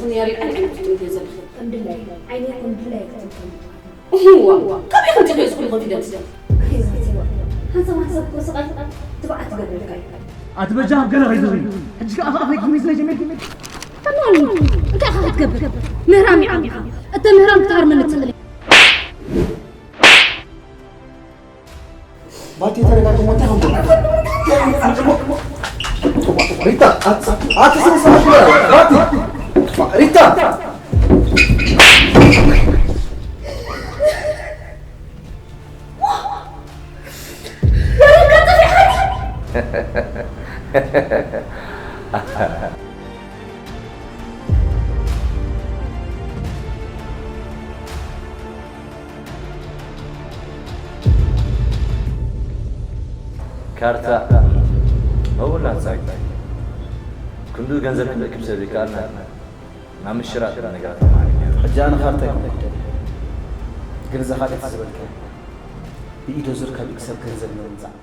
ንያሬድ ዓይኒ ዓይኒ ክትጥምትዮ ዘለኺ። ከም ድላይ ዓይኒ ይኹን ድላይ ክትጥምትዮ። እዋ፣ ካብ ኢኹም ትሪኦ እስኹም ኮንፊደንስ? ኣይዞህ፣ ኣይዞህ። ሓንሳብ ሓንሳብ እኮ ስቓይ ትብዓት ትገብረልካ እዩ። ኣቲ በጃ ኣብ ገለ ከይትብሊ። ሕጂ ከኣ ኣፍ ኣፈይ ክምልስ ጀሚርኪ። ተማኒ፣ እንታይ ኢኻ ክትገብር? ምህራም ይዓቢኻ። እተ ምህራም ክትሃርመኒ ትኽእል። ባቲ ተረጋግሞ እንታይ ከም ሪታ፣ ኣት-፣ ኣት-፣ ስነ ስርዓት ግበሪ። ባቲ፣ ሪታ። ካርታ መውላ ጻይ ክንዱ ገንዘብ ክንእክብ ሰብ ይከኣልና ናብ ምሽራጥ ነገራት ተማሪ ነይሩ። ሕጂ ኣነ ካርታ ይኮንኩ ደለ። ግን እዛ ካልእቲ ዝበልካ ብኢዶ ዙር ካብ ሰብ ገንዘብ ንምምጻእ